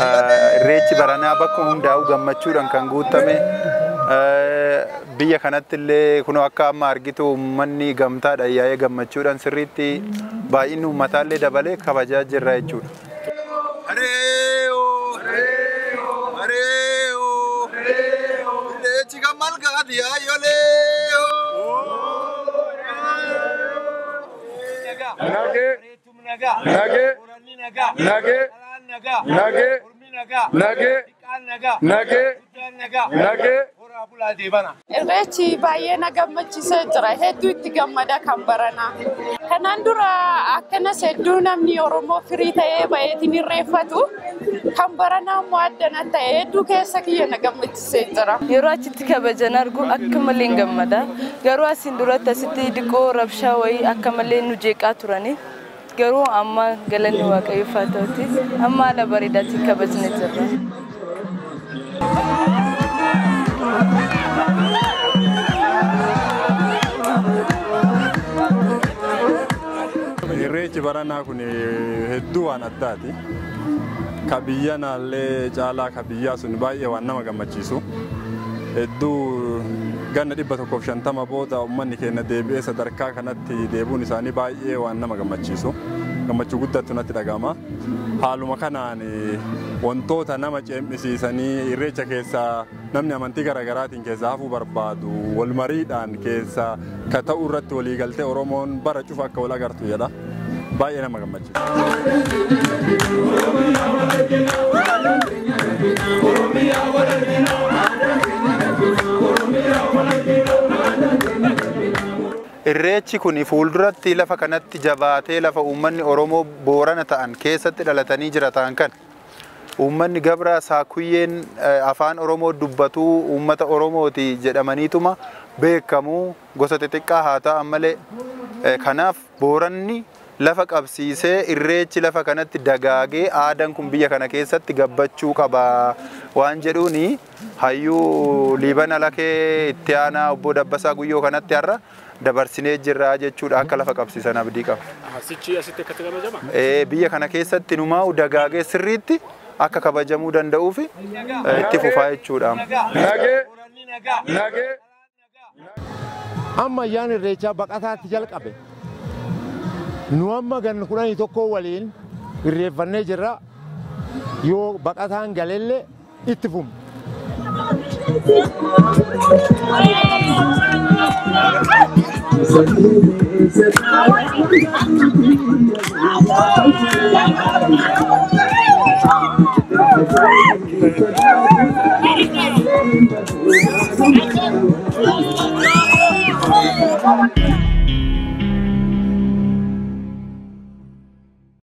Irreechi baranaa bakka hundaa'u gammachuudhaan kan guutame biyya kanatti illee kunoo akka amma argitu uummanni gamtaadhaan yaa'ee gammachuudhaan sirriitti baay'inni uummataallee dabalee kabajaa jirra jechuudha. Irreechi baay'ee na gammachiisee jira. Hedduu itti gammada kan baranaa. Kanaan dura akkanas hedduu namni Oromoo firii ta'ee baay'eetiin irreeffatu. Kan baranaa immoo addana ta'e hedduu keessa kiyya na gammachiisee jira. Yeroo achitti kabajan argu akka malee hin gammada. Garuu asiin duratti asitti diqoo rabshaa wayii akka malee nu jeeqaa turani. Garuu amma galanni Waaqayyoof haa ta'uti. Amma haala bareedaatiin kabajnee jirra. Irreechi baranaa kun hedduu waan addaati. Ka biyya naallee caalaa ka biyyaa sun baay'ee waan nama gammachiisu. Hedduu ganna 150 booda uummanni keenya deebi'ee sadarkaa kanatti deebuun isaanii baay'ee waan nama gammachiisu. Gammachuu guddaatu natti dhaga'ama. Haaluma kanaan wantoota nama ceemisiisanii irreecha keessaa namni amantii garaagaraatiin keessaa hafuu barbaadu wal mariidhaan keessaa ka ta'u irratti waliigaltee Oromoon bara cufa akka wal agartu jedha. Baay'ee nama gammachiisa. Irreechi kun fuulduratti lafa kanatti jabaatee lafa uummanni Oromoo Boorana ta'an keessatti dhalatanii jiratan kan uummanni Gabraa Saakuyyeen afaan Oromoo dubbatuu uummata Oromooti jedhamaniituma beekamu gosa xixiqqaa haa ta'an malee kanaaf Booranni lafa qabsiisee irreechi lafa kanatti dagaagee aadaan kun biyya kana keessatti gabbachuu qaba waan jedhuuni hayyuu Liibana Lakee itti aanaa obbo Dabbasaa Guyyoo kanatti har'a dabarsinee jirra jechuudha akka lafa qabsiisan abdii qaba. Asichi asitti akkatti kabajama? Biyya kana keessatti numaa'u dagaagee sirriitti akka kabajamuu danda'uuf itti fufaa jechuudha. Amma ayyaana irreechaa baqataatti jalqabe. Nu amma ganna 11 waliin irreeffannee jirra. Yoo baqataan galellee itti fufna.